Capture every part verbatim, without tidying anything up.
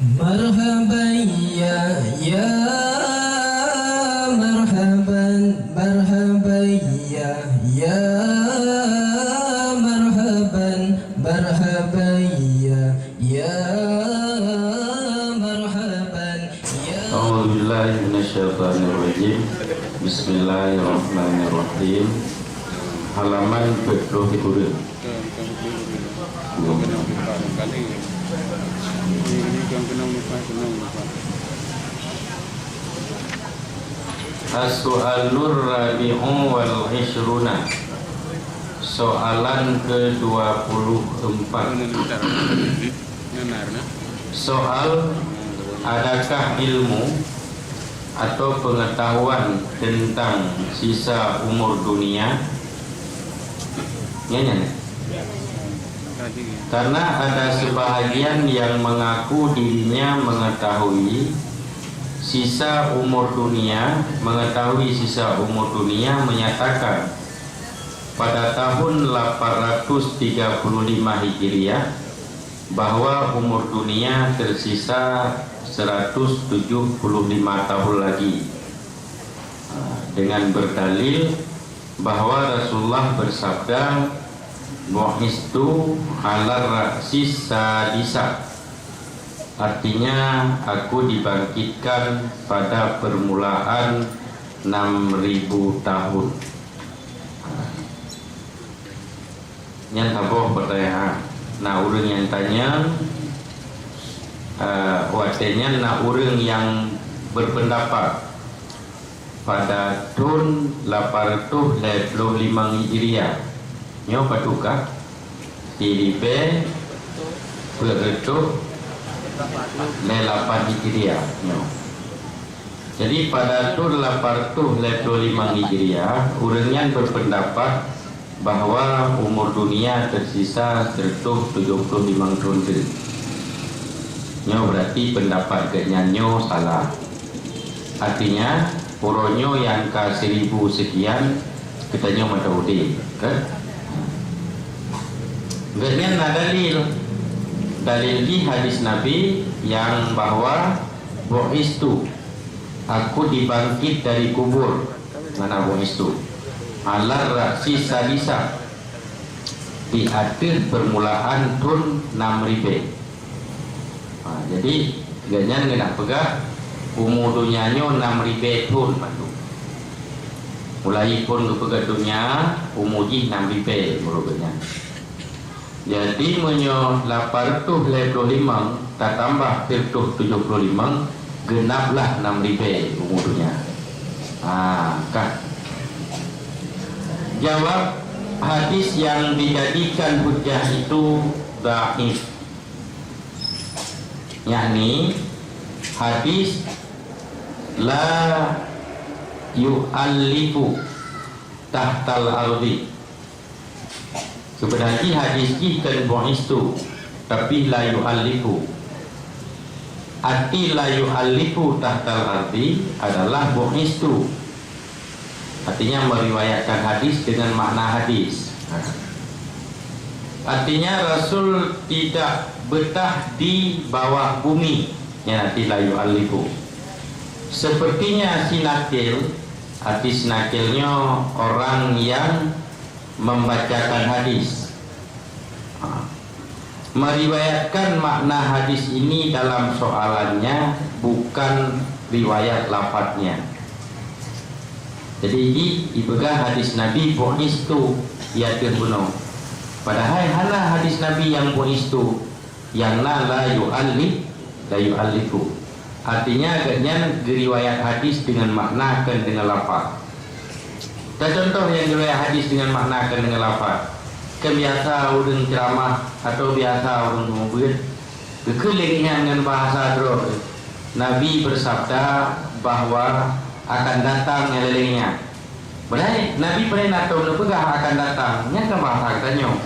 Marhaban ya, ya marhaban, marhaban ya, ya marhaban, marhaban ya, ya marhaban ya. A'udzubillahi minasyaitonirrajim. Bismillahirrahmanirrahim. Halaman empat puluh tiga. As-su'alur rabi'u wal ishruna. Soalan kedua puluh empat. Soal, adakah ilmu atau pengetahuan tentang sisa umur dunia? Ya, ya, ya. Karena ada sebahagian yang mengaku dirinya mengetahui sisa umur dunia, mengetahui sisa umur dunia, menyatakan pada tahun lapan ratus tiga puluh lima Hijriah, bahwa umur dunia tersisa seratus tujuh puluh lima tahun lagi, dengan berdalil bahwa Rasulullah bersabda, "Bu'istu ala ra'sis sadisa," artinya, "Aku dibangkitkan pada permulaan enam ribu tahun." Nyan saboh pertanyaan. Na ureuëng nyang tanyong, eh, watée nyan na ureuëng nyang berpendapat pada thon lapan reutôh lhée ploh limong Hijriah. Nyoe padub ka? Siribée peuet reutôh lhée lapan Hijriah nyoe. Jadi, pada thon lapan reutôh lhée ploh limong Hijriah, ureuëng nyan berpendapat bahwa umur dunia tersisa seratus tujuh puluh lima thon teuk. Nyoe berarti pendapat geuhnyan nyoe salah. Artinya, uroe nyoe nyang ka seribu sekian, geutanyoe mantong udeb, kan? Geuhnyan na dalil. Dalil di hadis Nabi yang bahwa, "Bu'istu, aku dibangkit dari kubur." Mana bu'istu? "Ala ra'sis sadisa," di ateueh permulaan thon enam ribée. Ha, jadi, geuhnyan geunak peugah, umu donya nyoe enam ribée thon mandum. Mulai phon geupeugah donya, umu jih enam ribée meunurot geuhnyan. Jadi, meunyoe lapan reutôh lhée ploh limong tatambah seratus tujuh puluh limong, genaplah enam ribée umu donya. Ha, ka. Jawab, hadis yang dijadikan hujah itu dhaif. Yakni, hadis la yu'allifu tahtal ardi. Sebenarnya hadis jih kan bu'istu, tapi la yu'allifu. Arti la yu'allifu tahtal ardi adalah bu'istu. Artinya meriwayatkan hadis dengan makna hadis. Artinya Rasul tidak betah di bawah bumi. Nyan arti la yu'allifu. Sepertinya si nakil, arti si nakil nyoe orang yang membacakan hadis. Ha. Meriwayatkan makna hadis ini dalam soalannya, bukan riwayat lafadznya. Jadi, di, dipeugah hadis Nabi, "Bu'istu," ya teuh bunoe. Padahai hana hadis Nabi nyang "Bu'istu," nyang na la yu'allif, la yu'allifu. Artinya, geuhnyan geuriwayat hadis deungon makna kon deungon lafaz. Tacontoh nyang geuriwayat hadis deungon makna kon deungon lafaz. Kan biasa ureuëng ceuramah atau biasa ureuëng seumeubeuet, geukheun lé geuhnyan ngon bahasa droe, "Nabi bersabda bahwa akan datang nyang laleng nyan." Padahai Nabi pernah na tom neupeugah akan datang, nyan kan bahasa geutanyoe.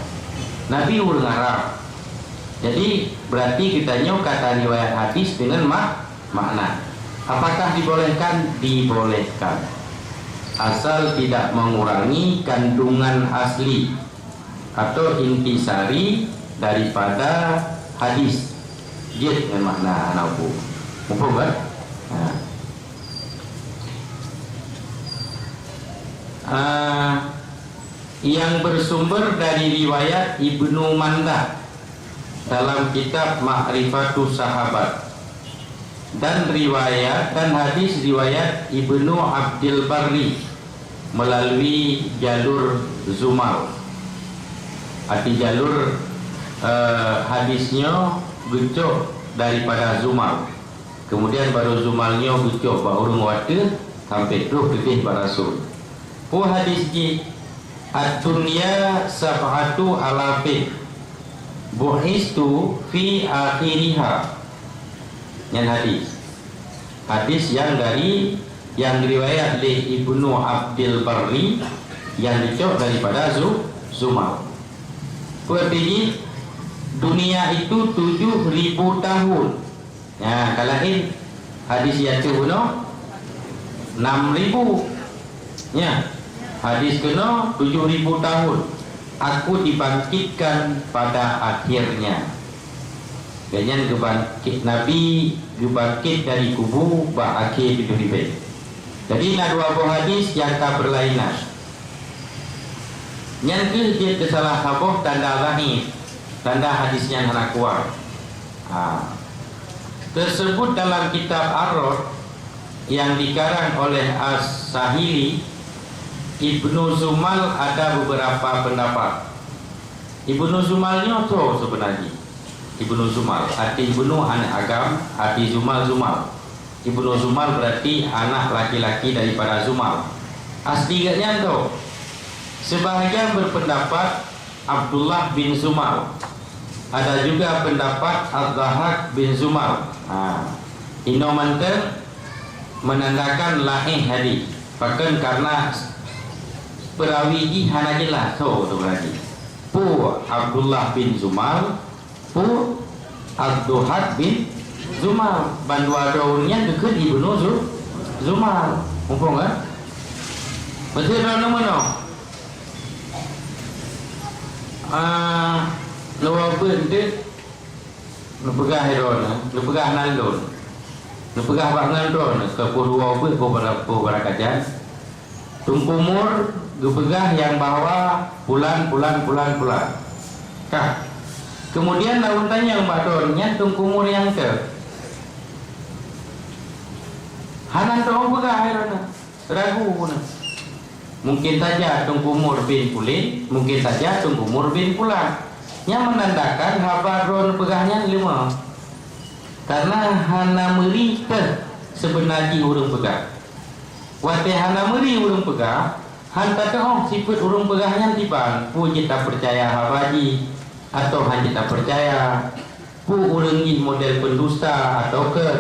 Nabi ureuëng Arab. Jadi, berarti geutanyoe ka tariwayat hadis deungon mak-, makna. Apakah dibolehkan? Dibolehkan. Asal tidak mengurangi kandungan asli atau intisari daripada hadis. Jeuet ngon makna hana upu. Muphom kan? Ha. Ah, yang bersumber dari riwayat Ibnu Mandah dalam kitab Ma'rifatus Sahabat dan riwayat, dan hadis riwayat Ibnu Abdul Barri melalui jalur Zumal. Arti jalur, eh, hadis nyoe geucok daripada Zumal. Kemudian baru Zumal nyoe geucok bak ureuëng watée sampai troh keudeh bak Rasul. Peue hadis jih, "Ad-dunya sab'atu alafin, bu'istu fi akhiriha." Nyan hadis. Hadis yang dari, yang riwayat lé Ibnu Abdul Barri, yang dicok daripada Zu-, Zumar. Peue arti jih, dunia itu tujuh ribu tahun. Nya, ka laén hadis nyang keunoe enam ribu. Nya, hadis keunoe tujuh ribu tahun. Aku dibangkitkan pada akhirnya. Gobnyan geubangkit, Nabi geubangkit dari kubu bak akhé tujoh ribée. Jadi na dua boh hadis nyang ka beulainan. Nyan kheueh jeuet keu salah saboh tanda dhaif, tanda hadis nyan hana kuat. Ha. Tersebut dalam kitab Ar-Radd yang dikarang oleh As-Sahili, Ibnu Zumal ada beberapa pendapat. Ibnu Zumal nyoe soe seubeuna jih? Ibnu Zumal, arti Ibnu aneuk agam, arti Zumal, Zumal. Ibnu Zumal berarti anak laki-laki daripada Zumal. Asli geuhnyan tu, sebahagian berpendapat Abdullah bin Zumal. Ada juga pendapat Ad-Dhahak bin Zumal. Ha, inoe mantong menandakan laén hadis. Pakon? Karena perawi jih hana jelas soe tu berarti. Peue Abdullah bin Zumal, peue Ad-Dhahak bin Zumal. Bandua droe nyan geukheun Ibnu Zu-, Zumal. Muphom kan? Beutôi droeneuh meunoe. Ah, neuwoe beuet deuh, neupeugah droeneuh, neupeugah nan lôn. Neupeugah bak ngon droeneuh, keu peue woe beuet, peue bara-, peue barakajan. Teungku Mur geupeugah nyang bahwa pulan, pulan, pulan, pulan. Ka. Kemudian lôn tanyong bak droeneuh, nyan Teungku Mur nyang keu? Hana teupeugah droeneuh. Ragu na. Mungkin saja Teungku Mur bin Pulan, mungkin saja Teungku Mur bin Pulan. Nyang menandakan haba droeneuh peugah nyan leumah. Karena hana meuri teuh seubeuna jih ureuëng peugah. Watée hana meuri ureuëng peugah, han tateuoh sifeuet ureuëng peugah nyan diban, peue jeuet tapeucaya haba jih, atawa han jeuet tapeucaya. Peue ureuëng jih model pendusta atawa keu?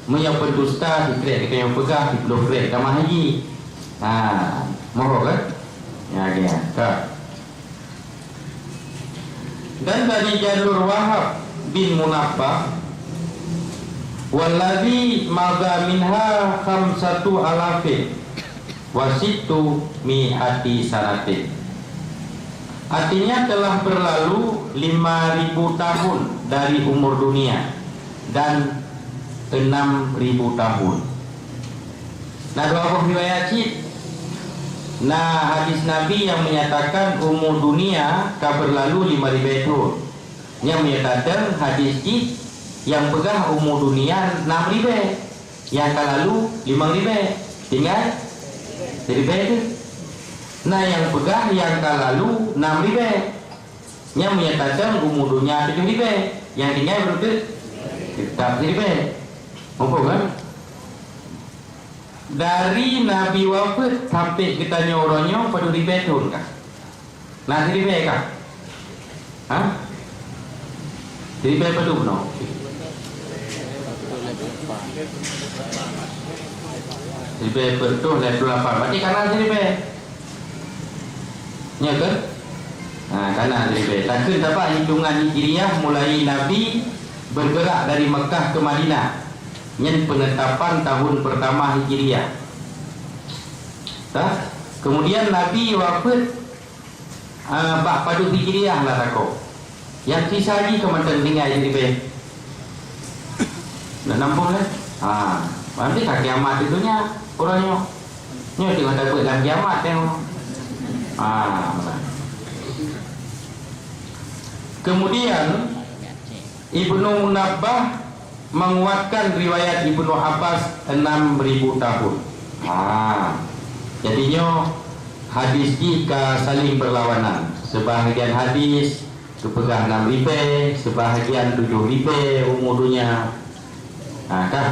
Meunyoe pendusta, sikrek geutanyoe peugah, siploh krek tamah jih. Ha, mohon kan? Ya, ya. Ka. Dan dari jalur Wahab bin Munabbah, "Wallazi madha minha khamsatu alafin wa sittu mi'ati sanatin." Artinya, telah berlalu lima ribu tahun dari umur dunia dan enam ribu tahun. Na dua boh riwayat cit. Na hadis Nabi yang menyatakan umu dunia ka berlalu lima ribée thon. Nyang meunyoe tateueng hadis jih nyang peugah umu dunia nam ribée, nyang ka lalu limong ribée, tinggai siribée teuh. Na nyang peugah nyang ka lalu nam ribée, nyang meunyoe tateueng umu dunia tujoh ribée, nyang tinggai barô teuh teutap siribée. Muphom kan? Dari Nabi wafeuet sampai geutanyoe uroe nyoe padum ribée thon kah? Na siribée kah? Ha? Siribée padum nyoe? Siribée peuet reutôh lhée ploh lapan. Berarti ka na siribée. Nya kan? Ha, ka na siribée. Takheun tabak hitungan Hijriah mulai Nabi bergerak dari Mekah ke Madinah. Nyan penetapan tahun pertama Hijriah. Tah? Kemudian Nabi wafeuet, ah, bak padum Hijriah lah tako. Nyang sisa jih ka mantong tinggai siribée. Nak nampung lé? Ha, nanti ka kiamat di dunia, uroe nyoe. Nyoe teungoh tabeuet lam kiamat tengok. Ha, kemudian Ibnu Munabbah menguatkan riwayat Ibnu Abbas enam ribu tahun. Ha. Jadi nyoe hadis jih ka saling berlawanan. Sebahagian hadis geupeugah enam ribèe, sebahagian tujoh ribèe umu donya. Ha, ka.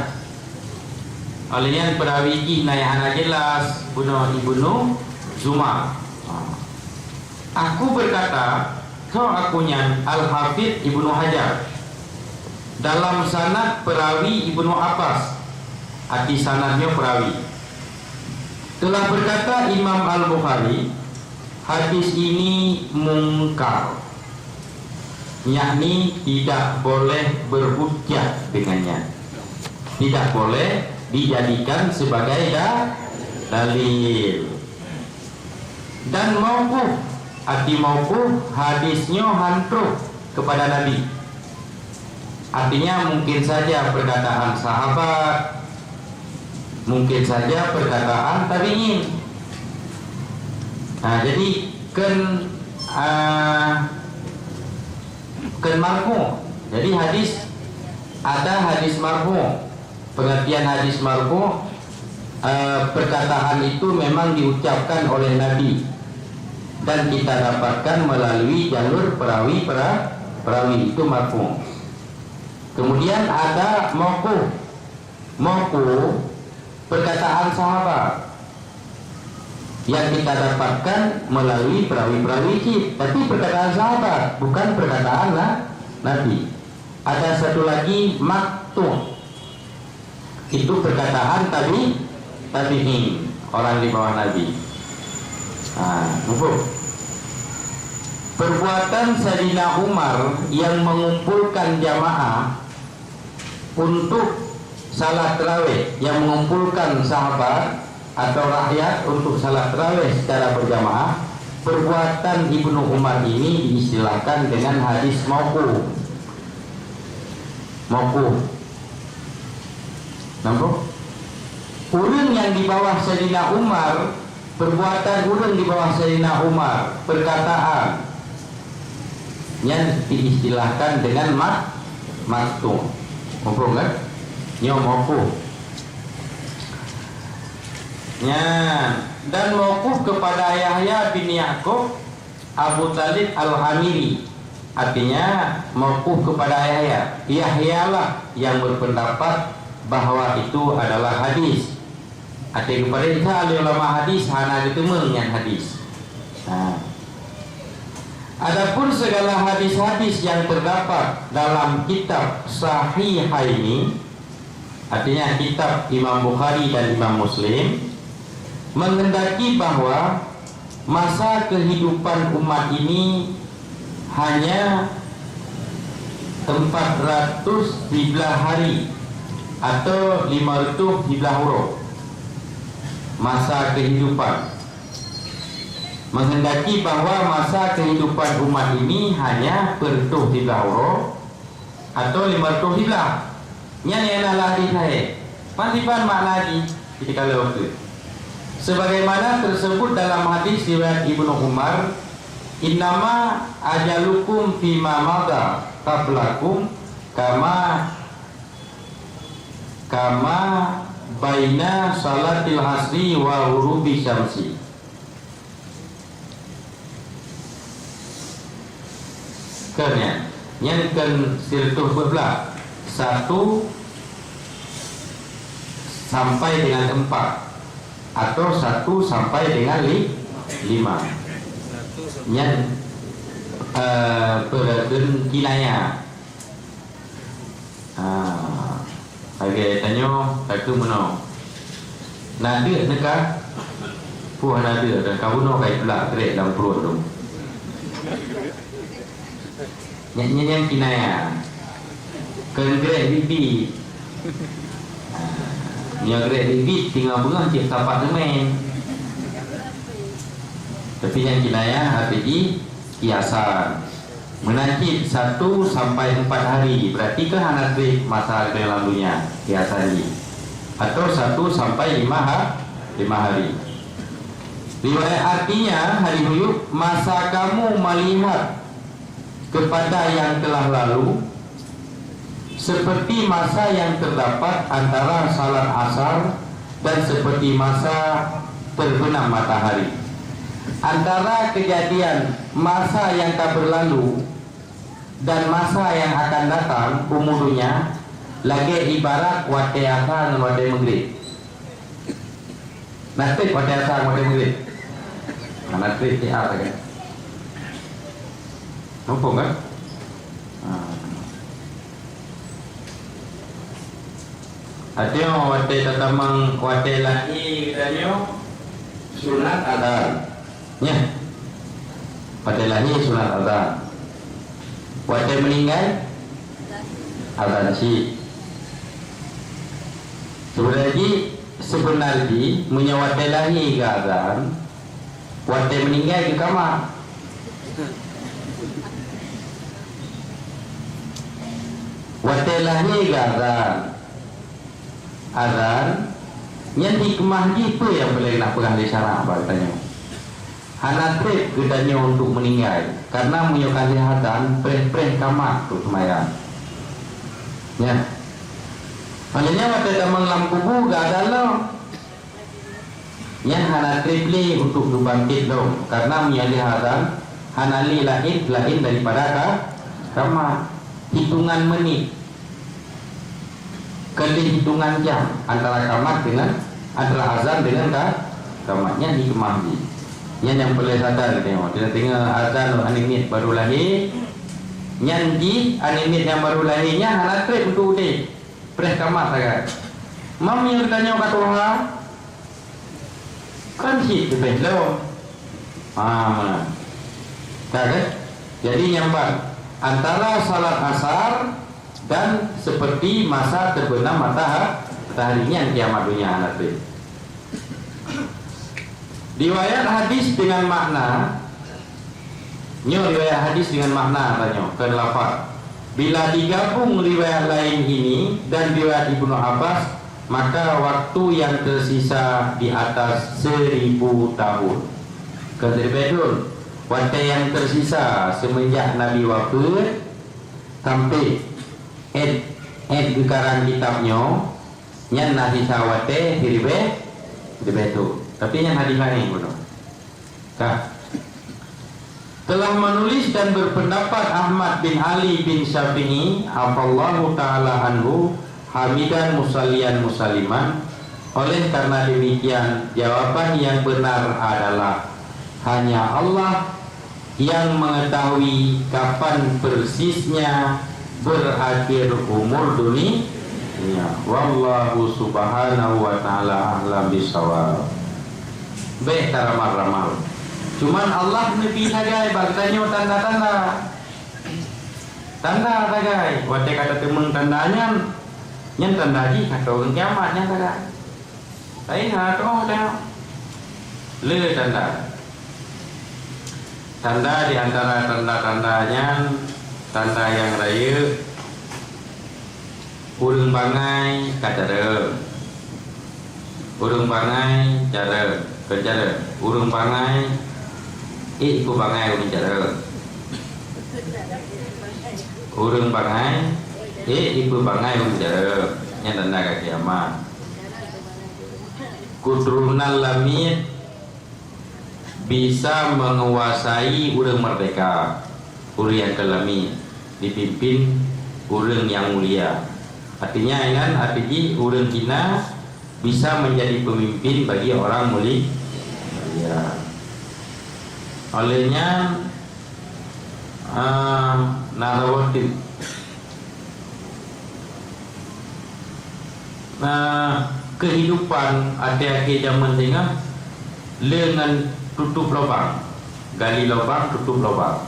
Oleh nyan perawi jih na nyang hana jelas, bunoe Ibnu Zumar. Ha. Aku berkata, keu aku nyan Al-Hafidh Ibnu Hajar, dalam sanad perawi Ibnu Abbas, arti sanad nyoe perawi, telah berkata Imam Al-Bukhari, hadis ini mungkar, yakni tidak boleh berhujjah dengannya, tidak boleh dijadikan sebagai da-, dalil. Dan mauquf, arti mauquf, hadis nyoe han troh kepada Nabi. Artinya mungkin saja perkataan sahabat, mungkin saja perkataan tabi'in. Nah, jadi kheun, ah, kheun marfu'. Jadi hadis, ada hadis marfu'. Pengertian hadis marfu', eh, perkataan itu memang diucapkan oleh Nabi dan kita dapatkan melalui jalur perawi, pera-, perawi, itu marfu'. Kemudian ada mauquf. Mauquf, perkataan sahabat yang kita dapatkan melalui perawi-perawi cit. Tapi perkataan sahabat, bukan perkataan na-, Nabi. Ada satu lagi maqtu'. Itu perkataan tabi-, tabi'in, orang di bawah Nabi. Ha, muphom. Perbuatan Saidina Umar yang mengumpulkan jamaah untuk salat tarawih, yang mengumpulkan sahabat atau rakyat untuk salat tarawih secara berjamaah, perbuatan Ibnu Umar ini diistilahkan dengan hadis mauquf. Mauquf. Nampak? Ureuëng yang di bawah Saidina Umar, perbuatan ureuëng di bawah Saidina Umar, perkataan, nyan diistilahkan dengan mak-, maqtu'. Muphom kan? Nyoe mauquf. Nyan, dan mauquf kepada Yahya bin Yakub Abu Talib Al-Amiri, artinya mauquf kepada Yahya. Yahyalah yang berpendapat bahwa itu adalah hadis. Até geupareksa lé ulama hadis hana geuteumeung nyan hadis. Ha. Adapun segala hadis-hadis yang terdapat dalam kitab Sahihaini, artinya kitab Imam Bukhari dan Imam Muslim, menghendaki bahwa masa kehidupan umat ini hanya empat ratus tiga belas hari atau lima ratus tiga belas uroe. Masa kehidupan. Menghendaki bahwa masa kehidupan umat ini hanya empat ratus tiga belas uroe atau lima ratus tiga belas. Nyan nyang na lam hadis sahih. Masiban makna jih, kita kalau ke. Sebagaimana tersebut dalam hadis riwayat Ibnu Umar, "Innama ajalukum fima mada qablakum kama, kama baina salatil asri wa ghurubi syamsi." Kheun nyan, nyan kheun sireutôh dua belas, satu sampai dengan empat, atau satu sampai dengan li-, lima. Nyan, eh, peue kheun kinayah. Ha. Lagèe tanyoe, takheun meunoe. Na deuek neuka? Peue hana deuek, dan ka bunoe ka ipeulah grek lam pruet tu. Nyan, nyan, nyan kinayah. Kheun grek biet-biet. Ha. Nyoe grek biet-biet, teungoh beungoh cit sapat teumèn. Tapi nyan kinayah, até jih kiasan. Meunan cit satu sampai empat hari, berarti kan hana treb masa leubeh lam donya, biasa jih. Atau satu sampai lima ha-, lima hari. Riwayat artinya, hari huyub, masa kamu melihat kepada yang telah lalu, seperti masa yang terdapat antara salat asar dan seperti masa terbenam matahari. Antara kejadian masa yang ka berlalu dan masa yang akan datang, umur dunia, lagée ibarat watée asa ngon watée meugreb. Na treb watée asa ngon watée meugreb? Na treb siat lagée. Muphom kan? Ha. Artinya watée tatamong, watée lahé geutanyoe sunat azan. Nyan. Watée lahé sunat azan. Watée meuninggai azan cit. Seubeunar jih, seubeunar jih meunyoe watée lahé geuazan, watée meuninggai geukamat. Watée lahé geuazan, azan, nyan hikmah jih peue nyang peureulée na peugah lé syarak bak geutanyoe? Hana treb geutanyoe untuk meuninggai, karena meunyoe ka lheueh azan, preh-preh kamat untuk seumayang. Nyan. Makajih watée tamong lam kubu geuazan lom. Nyan hana treb lé untuk geubangket lom, karena meunyoe lheueh azan hana lé laén, laén daripada ka, kamat. Hitongan menit. Kon lé hitongan jam antara kamat dengan, antara azan dengan ka, kamat. Nyan hikmah jih. Nyan nyang peureulée sadar geutanyoe. Deungoe azan aneuk miet baru lahé, nyan jih aneuk miet nyang baru lahé nyan hana treb untuk udeb. Preh kamat sagai. Meunyoe geutanyoe ka tuha, kan cit leubeh lom. Ha, meunan. Ka, kan? Jadi, nyan ban antara salat asar dan seperti masa terbenam mataha-, matahari, nyan kiamat donya hana treb. Riwayat hadis dengan makna, nyoe riwayat hadis dengan makna tanyoe, kon lafaz. Bila digabung riwayat lain ini dan riwayat Ibnu Abbas, maka waktu yang tersisa di atas seribu tahun. Kon siribée thon, watée nyang tersisa seumenjak Nabi wafeuet sampai ék, ék geukarang kitab nyoe, nyan na sisa watée siribée, siribée thon. Tapi nyan hadis laén bunoe. Ka. Telah menulis dan berpendapat Ahmad bin Ali bin Syafi'i, afallahu ta'ala anhu, hamidan musallian musalliman. Oleh karena demikian, jawaban yang benar adalah hanya Allah yang mengetahui kapan persisnya berakhir umur dunia. Wallahu subhanahu wa ta'ala a'lam bishawab. Bék taramal-ramal. Cuman Allah neubri sagai bak geutanyoe tanda-tanda. Tanda sagai. Watée ka tateumeung tanda nyan, nyan tanda jih ka trok ureuëng kiamat nyan sagai. Tapi hana teuh tengok. Le tanda. Tanda di antara tanda-tanda nyan, tanda nyang rayeuk, ureuëng bangai ka careueng. Ureuëng bangai careueng, kon careueng. Ureuëng bangai, ék keu bangai ureuëng careueng. Ureuëng bangai, ék keu bangai ureuëng careueng. Nyan tanda ka kiamat. Keuturonan lamiet bisa menguasai ureuëng merdeka, ureuëng nyang keulami, dipimpin ureuëng nyang mulia. Artinya, inan arti jih ureuëng hina bisa menjadi pemimpin bagi orang muli-, mulia. Oleh nyan, ah, na saboh teuk. Nah, kehidupan akhé-akhé jameun singoh le ngon tutup lubang, gali lubang, tutup lubang.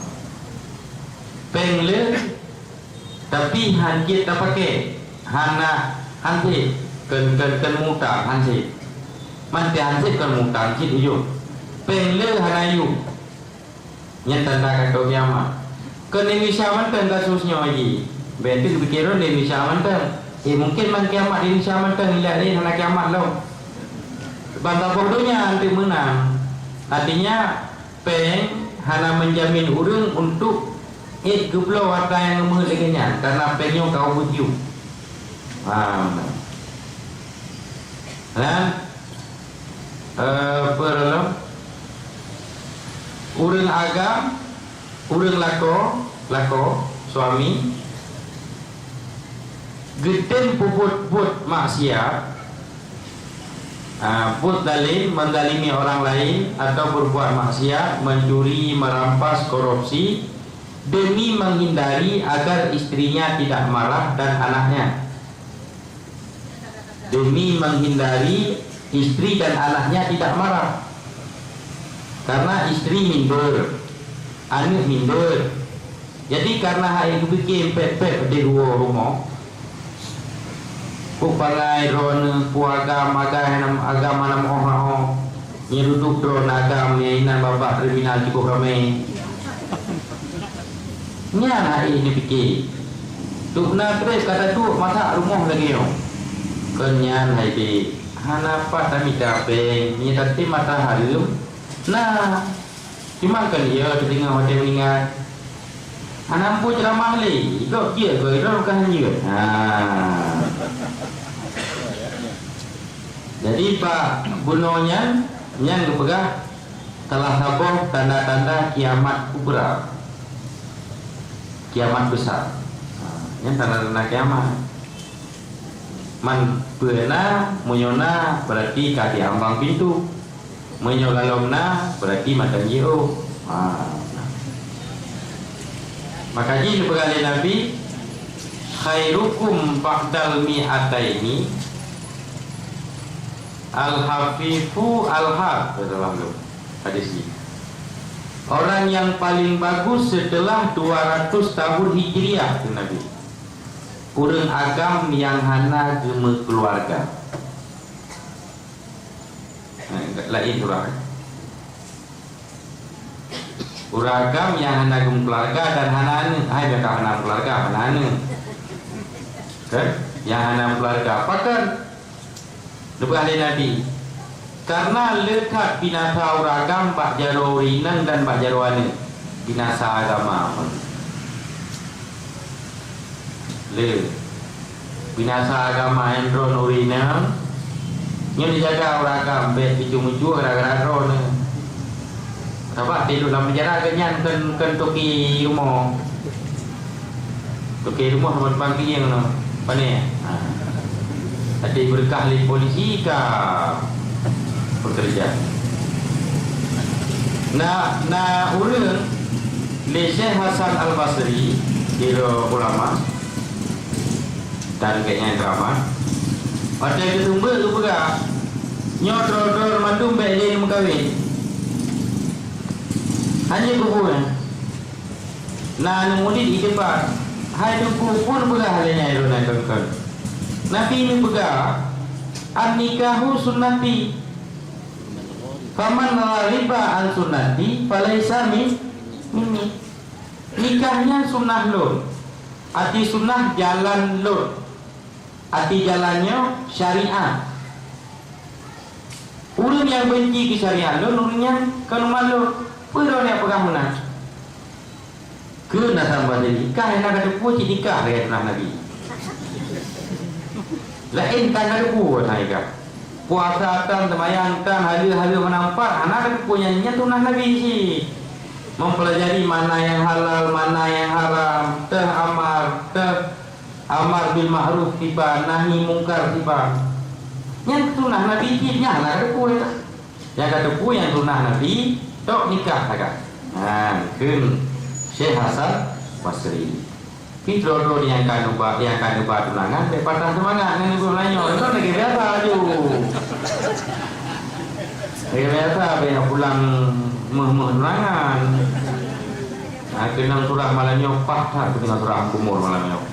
Péng le, tapi han jeuet tapaké, hana, han sép, kon, kon, kon mutang, han sép. Mantong han sép kon mutang cit ujong. Péng le hana yub. Nyan tanda ka trok kiamat. Keu di Indonesia mantong kasus nyoe jih. Bék teupike lôn di Indonesia mantong. Eh, mungken ban kiamat di Indonesia mantong, ilak laén hana kiamat lom. Ban saboh donya anteuk meunang. Artinya, péng hana menjamin ureuëng untuk ék geubloe hareuta nyang geumeuheuet lagée nyan, karena péng nyoe ka ubit yup. Ha, meunan. Dan, eh, peue lom? Ureuëng agam, ureuëng lakoe, lakoe, suami, geutem peubuet buet maksiat, ah, buet zalim, menzalimi orang lain, atau berbuat maksiat, mencuri, merampas, korupsi, demi menghindari agar istrinya tidak marah dan anaknya. Demi menghindari istri dan anaknya tidak marah. Karena istri minder, aneuk minder. Jadi, karena hai geupike pet-pet di luwa rumoh, peue pangai droeneuh, peue agam, agam hana, agam hana meu'oh-meu'oh. Nyang dudoe droe na agam, nyang inan babah kriminal cukup ramé. Nyan hai neupike. Dubna treb ka taduek masak rumoh lagée nyoe. Kon nyan hai bek, hana pat tamita péng, nyang tatem mata hareuem. Nah, cuma kon iya teudeungoe watée meuninggai. Hana ampu ceuramah lé, gob jeuet goe droe ka hanjeuet. Ha. Jadi, bak bunoe nyan, nyan geupeugah salah saboh tanda-tanda kiamat kubra. Kiamat besar. Ha, nyan tanda-tanda kiamat. Man peue na, meunyoe na, berarti ka diambang pintoe. Meunyoe galom na, berarti mantong jiôh. Ha. Maka jih geupeugah lé Nabi, "Khairukum ba'dal mi'ataini al-hafifu al-haq," kata Rasulullah. Hadis jih. Orang yang paling bagus setelah dua ratus tahun Hijriah, kata Nabi. Ureuëng agam nyang hana geumeukeuluwarga. Nah, laén surah. Ureuëng agam nyang hana geumeukeuluwarga dan hana aneuëk. Hai, nyang ka hana meukeuluwarga, hana aneuëk. Kan? Nyang hana meukeuluwarga. Pakon? Geupeugah lé Nabi, "Kareuna le that binasa ureuëng agam bak jaroe ureuëng inong dan bak jaroe aneuëk, binasa agama pun." Le. Binasa agama nyang droeneuh ureuëng inong, nyoe jijaga ureuëng agam bék jicue-meucue gara-gara droeneuh. Sabab di dalam penjara geuh nyan kon, kon toke rumoh. Toke rumoh teumpat panggieng nyoe. Pane? Ha. Até beureukat lé polisi ka bekerja. Na, na ureuëng lé Syekh Hasan Al-Basri, sidroe ulama, dan gobnyan ceramah. Watée geuseumeubeuet geupeugah, "Nyoe droe-droe mandum bék lé neumeukawen." Hana geupeue. Na aneuk murit di depan, "Hai Teungku, peue neupeugah lé nyan droeneuh kon-kon? Nabi neupeugah, 'An-nikahu sunnati, faman raghiba an sunnati falaisa min-, minni.'" Nikah nyan sunnah lôn, arti sunnah jalan lôn. Arti jalan nyoe syariat. Ureuëng nyang benci keu syariat lôn, ureuëng nyan kon umat lôn. Peue droeneuh peugah meunan? Keu na sambah jadi, ka hana ka teupeue cit nikah lagée sunah Nabi. Laén ka hana teupeue na nikah. Puasa tan, seumayang tan, haleue-haleue meunan pat, hana ka teupeue nyan, nyan sunah Nabi cit. Mempelajari mana yang halal, mana yang haram, teuh amar, teuh amar bil ma'ruf siban, nahi mungkar siban. Nyan sunah Nabi cit, nyan hana ka teupeue. Nyang ka teupeue nyang sunah Nabi, tok nikah sagai. Nah, kheun Syekh Hasan Basri. Pi droe-droe nyang ka neuba, nyang ka neuba tunangan, bék patah seumangat ngon ibu Melayu. Itu lagi biasa laju. Lagi biasa, bék pulang meuh-meuh tunangan. Nah, keunong surah malam nyoe, pah that keunong surah Al-Qumar malam nyoe.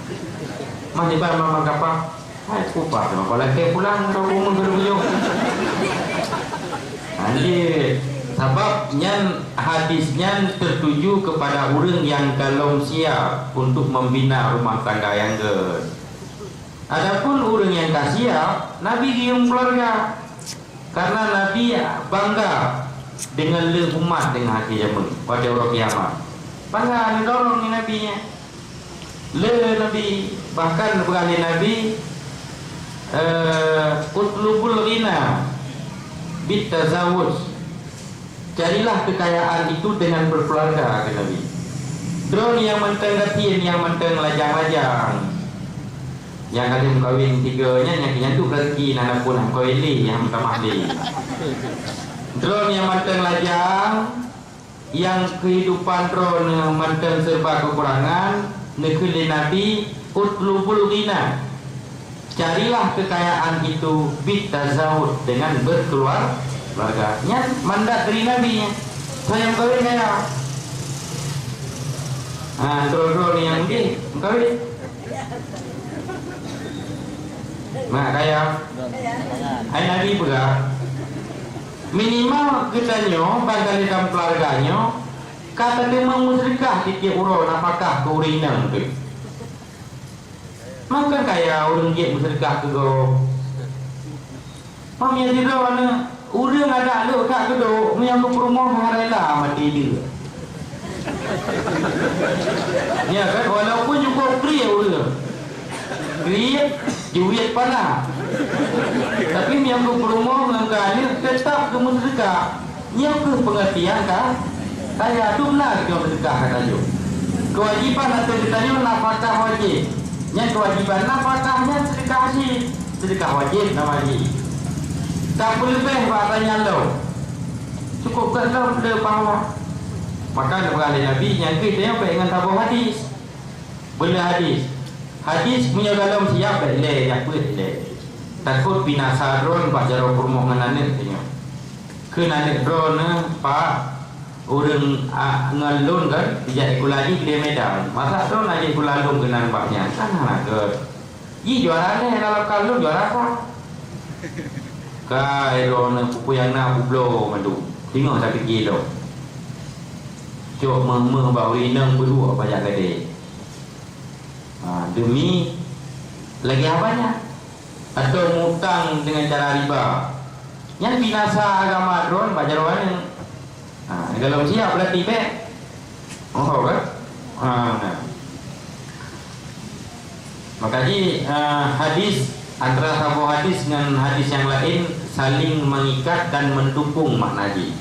Mah nibak mama kapah, hai kupah, maka lakée pulang ka Al-Qumar ka geuyue. Nah, jadi, sabab nyan Hadis nyan tertuju kepada ureuëng nyang golom siap untuk membina rumah tangga nyang gét. Adapun ureuëng nyang ka siap, Nabi geuyue keuluwarga. Karena Nabi bangga deungon le umat deungon akhé jameun, watée uroe kiamat. Bangga, neudorong lé Nabi nyan. Le Nabi, bahkan neupeugah lé Nabi, eh, "Utlubul ghina bit tazawuj." Carilah kekayaan itu dengan berkeluarga, kata Nabi. Droeneuh nyang mantong gasien, nyang mantong lajang-lajang. Nyang ka lheueh meukawen tiga nyan, nyang keu nyan tu rezeki, na pun hana meukawen lé, nyang meutamah lé. Droeneuh nyang mantong lajang, nyang keuhidupan droeneuh mantong serba kekurangan, neukheun lé Nabi, "Utlubul ghina." Carilah kekayaan itu bit tazawud, dengan berkeluar-, keluarga. Nyan mandat dari Nabi nyan. Soe nyang kawin kaya? Ha, droe-droe ni nyang mungkin kawin. Mak kaya. Hai Nabi peugah, minimal geutanyoe bak dalam keluarga nyoe ka tateumé meuseudeukah tieb-tieb uroe nafakah keu ureuëng inong teuh. Makon kaya ureuëng jeuet meuseudeukah keu gob. Mam nyang sidroe aneuëk ureuëng adak lhok that geudok, meunyoe geupeurumoh hana rela maté deuk. Ya kan, walaupun jukôb kriet ureuëng. Kriet, jeuet pana. Tapi meunyoe geupeurumoh ngon ka aneuëk, teutap geumeuseudeukah. Nyoe kheueh peungeurtian ka, kaya dum na geutanyoe seudeukah ka tanyoe. Keuwajéban ateueh geutanyoe nafakah wajéb. Nyan keuwajéban nafakah nyan seudeukah cit, seudeukah wajéb nama jih. Ka peuleubeh bak ata nyan lom. Cukôp gét lom le pahala. Maka neupeugah lé Nabi, nyan kheueh tanyoe bék ngon saboh hadis. Beuna hadis. Hadis meunyoe golom siab bék lé, jak peuet lé. Takot binasa droeneuh bak jaroe peurumoh ngon aneuëk tanyoe. Kheun aneuëk droeneuh, "Pak, ureuëng a ngon lôn kan, jak sikula jih di Medan. Masa droeneuh jak sikula lôn keunan bak nyan? Kan hana gét. Jih juara lhée lam lokal, lôn juara sa." Kai droeneuh peue-peue nyang na peubloe mandum. Teungoh tapike lom. Cok meuh-meuh bak ureuëng inong peuduek bajak gadée. Ha, demi lagée haba nyan. Atau mutang dengan cara riba. Nyan binasa agama droeneuh bak jaroe aneuëk. Ha, golom siab berarti bék. Oh, kan? Ha, nah. Maka jih, eh, hadis, antara saboh hadis ngon hadis nyang laén saling mengikat dan mendukung makna jih.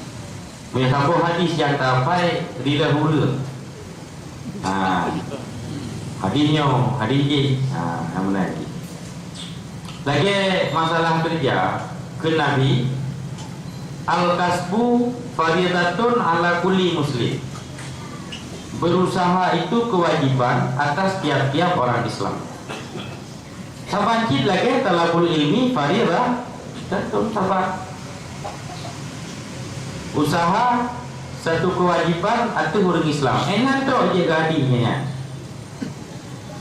Meunyoe saboh hadis nyang tahafai, rila ureuëng. Ha. Hadis nyoe, hadis jih. Ha, nyang meunan jih. Lagée masalah keureuja, kheun Nabi, "Al-kasbu faridatun ala kulli muslim." Berusaha itu kewajiban atas tiap-tiap orang Islam. Saban cit lagée thalabul ilmi faridah, dan saban. Usaha satu kewajiban ateueh ureuëng Islam. Hana trok jih gadi nyan.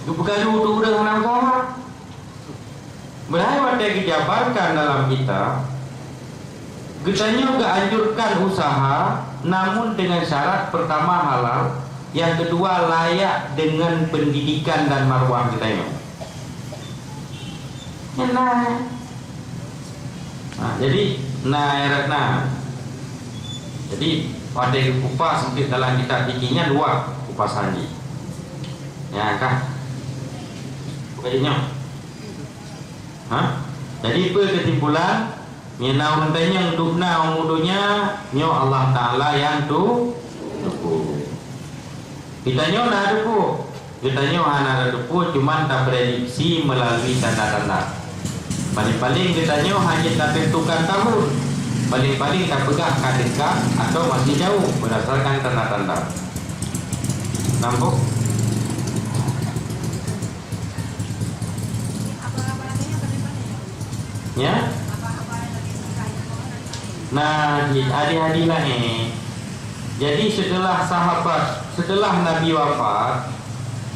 Geupeugah lé ureuëng hana usaha. Meuhai watée geujabarkan dalam kitab, geutanyoe geuanjurkan usaha, namun dengan syarat pertama halal, yang kedua layak dengan pendidikan dan marwah geutanyoe. Nyan na. Ha, jadi, na, na. Jadi, watée geukupas untuk dalam kitab fikih nyan dua kupasan jih. Ya kah? Bukan nyoe. Ha? Jadi, peue keusimpulan? Meunyoe na ureuëng tanyong dubna u donya, nyoe Allah Taala nyang tu-, tupue. Geutanyoe na tupue. Geutanyoe hana tupue, cuman taprediksi meulalu tanda-tanda. Paléng-paléng geutanyoe hana tateuntukan tahun. Paléng-paléng tapeugah ka dekat atau masih jauh berdasarkan tanda-tanda. Nampak? Ya? Nah, di hadis-hadis laén. Jadi, setelah sahabat, setelah Nabi wafat,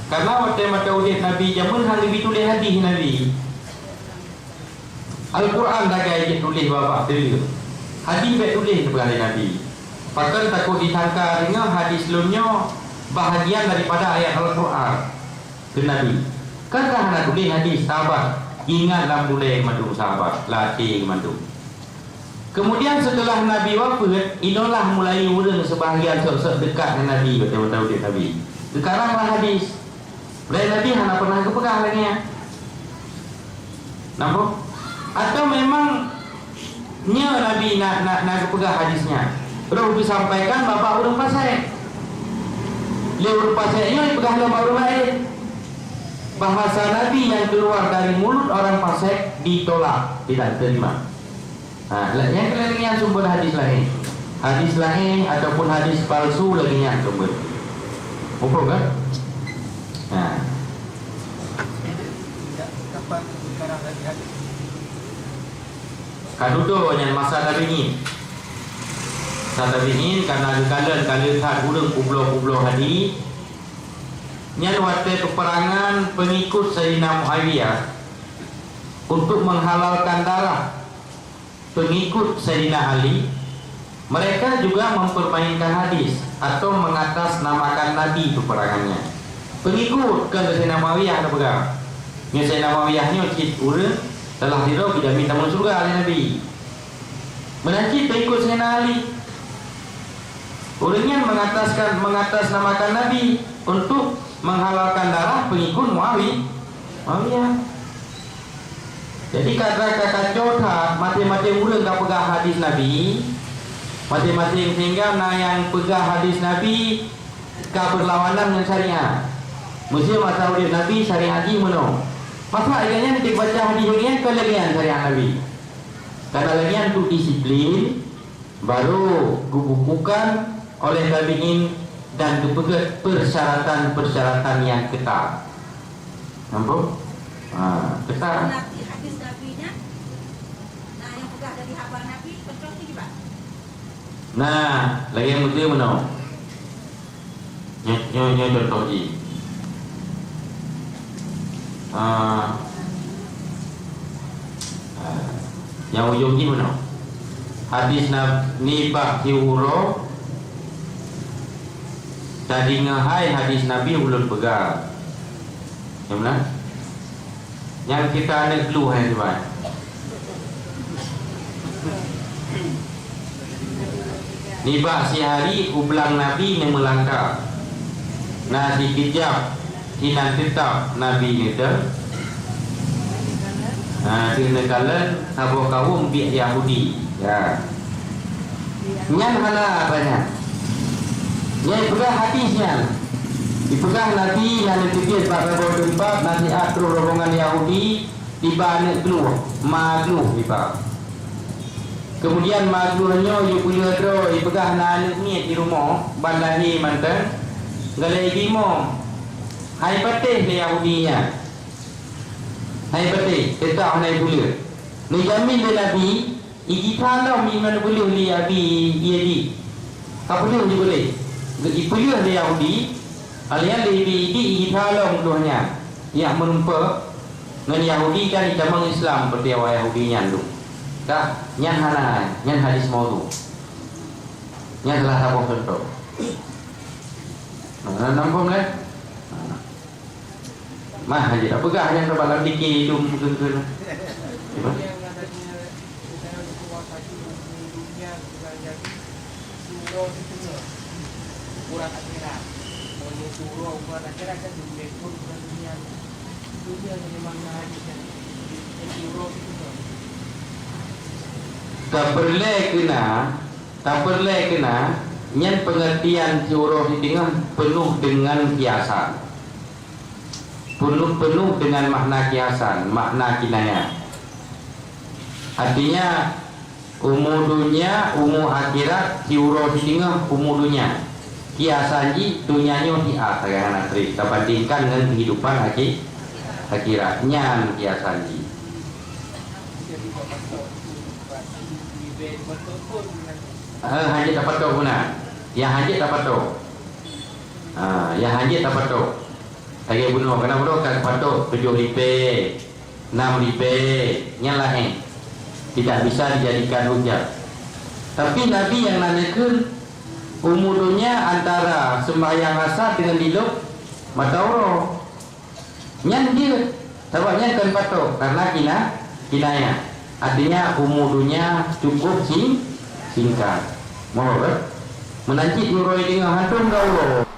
karena watée masa udeb Nabi, jameun hana geubri tuléh hadis Nabi. Al-Quran sagai jeuet tuléh bak-bak teuleueng. Hadis bék tuléh, neupeugah lé Nabi. Pakon takot disangka deungoe hadis lôn nyoe bahagian daripada ayat Al-Qur'an, kheun Nabi. Kan ka hana tuléh hadis, sahabat, ingat lam bulèe mandum sahabat, latèe mandum. Kemudian setelah Nabi wafeuet, inolah mulai ureueng seubahagian sôk-sôk dekat ngon Nabi, watèe-watèe udép Nabi. Geukaranglah hadis. Padahai Nabi hana pernah geupeugah lagèe nyan. Nampak? Atau memang nyoe Nabi na, na, na geupeugah hadis nyan? Roh geusampaikan bak ureueng fasek. Lé ureueng fasek nyoe jipeugah lom bak ureueng laén. Bahasa Nabi yang keluar dari mulut orang fasek ditolak, tidak diterima. Ha, la-, nyang keulian nyan sumber hadis laén. Hadis laén ataupun hadis palsu lagèe nyan sumber. Muphom kan? Ha. Ka dudoe nyan masa tabi'in. Masa tabi'in, karena geukalon ka le that ureueng peubloe-peubloe hadis. Nyan watèe peuperangan peungikut Saidina Muawiyah untuk menghalalkan darah peungikut Saidina Ali, mereka juga mempermainkan hadis atau mengatasnamakan Nabi peuperangan nyan. Peungikut, kon Saidina Muawiyah tapeugah. Nyoe Saidina Muawiyah nyoe cit ureueng salah sidroe geujamin tamong syeuruga lé Nabi. Meunan cit peungikut Saidina Ali. Ureueng nyan mengataskan, mengatasnamakan Nabi untuk menghalalkan darah peungikut Muawi-, Muawiyah. Jadi, ka, ka, ka kacau that, maté-maté ureueng ka peugah hadis Nabi, maté-maté, sehingga na nyang peugah hadis Nabi ka beurlawanan ngon syariat. Meusé masa udép Nabi syariat jih meunoe. Masa lagèe nyan, tiep baca hadis lagèe nyan, kon lagèe nyan syariat Nabi. Karena lagèe nyan untuk disiplin, baru geubukukan oleh tabi'in dan geupeugèt persyaratan-persyaratan nyang ketat. Nampak? Ha, ketat. Nabi hadis Nabi nyan, nah, nyang peugah dari haba Nabi, contoh tu kiban? Nah, lagèe meusé meunoe. Nyoe, nyoe, nyoe contoh jih. Ah, ah, nyang ujong jih meunoe. Hadis na-, nibak siuroe, tadeungoe hai hadis Nabi ulôn peugah. Nyang meunan? Nyang kita aneuk glue hai sibai. Nibak sihari u blang Nabi neumeulangka. Na sikeujab sinan teutap Nabi neuteu-, na, deuh neukalon saboh kawöm biek Yahudi. Ya. Nyan hana apa nyan. Nyan peugah hadis nyan. Dipeugah Nabi nyang neuteubiet bak saboh teumpat nasihat troh rombongan Yahudi. Tiba aneuk glue, ma glue tiba. Kemudian ma glue nyoe jipeuleueh droe, jipeugah na aneuk miet di rumoh, ban lahé mantong. Galak jibi mom, hai patéh lé Yahudi nyan. Hai patéh, teutap hana jipeuleueh. Neujamin lé Nabi, Ijitha lom iman peuleueh lé Abi, ie di. Ka peuleueh di boleh. Ipeuleueh lé Yahudi, alian lé Ibi, Ibi ijitha lom glue nyan. Nyak meureumpok ngon Yahudi kan itamong Islam, peutiwa Yahudi nyan tu. Ka, nyan hana, nyan hadis maudhu. Nyan salah saboh contoh. Nah, nampak lé? Nah. Mah, hana tapeugah nyang teubalang dikit dum keun-keun. Tapeureulée keu na, tapeureulée keu na, nyan peungeurtian siuroe siteungoh peunoh deungon kiasan. Peunoh-peunoh deungon makna kiasan, makna kinayah. Artinya, umu donya, umu akhirat, siuroe siteungoh umu donya. Kiasan jih, donya nyoe siat sagai hana treb tabandingkan ngon keuhidupan akhi-, akhirat. Nyan kiasan jih. Eh, hanjeuet tapatok guna. Ya hanjeuet tapatok. Ha, ya hanjeuet tapatok. Lagée bunoe, kana bunoe ka geupatok tujoh ribée, nam ribée, nyan laén. Tidak bisa dijadikan hujah. Tapi Nabi nyang na neukheun, Umu donya antara sembahyang asar dengan dilop mata uroe. Nyan jeuet, sabab nyan kon patok, karena kina-, kinayah. Artinya, umu donya cukup sing-, singkat. Mohon, eh? Meunan cit uroe deungoe hantom ka uroe.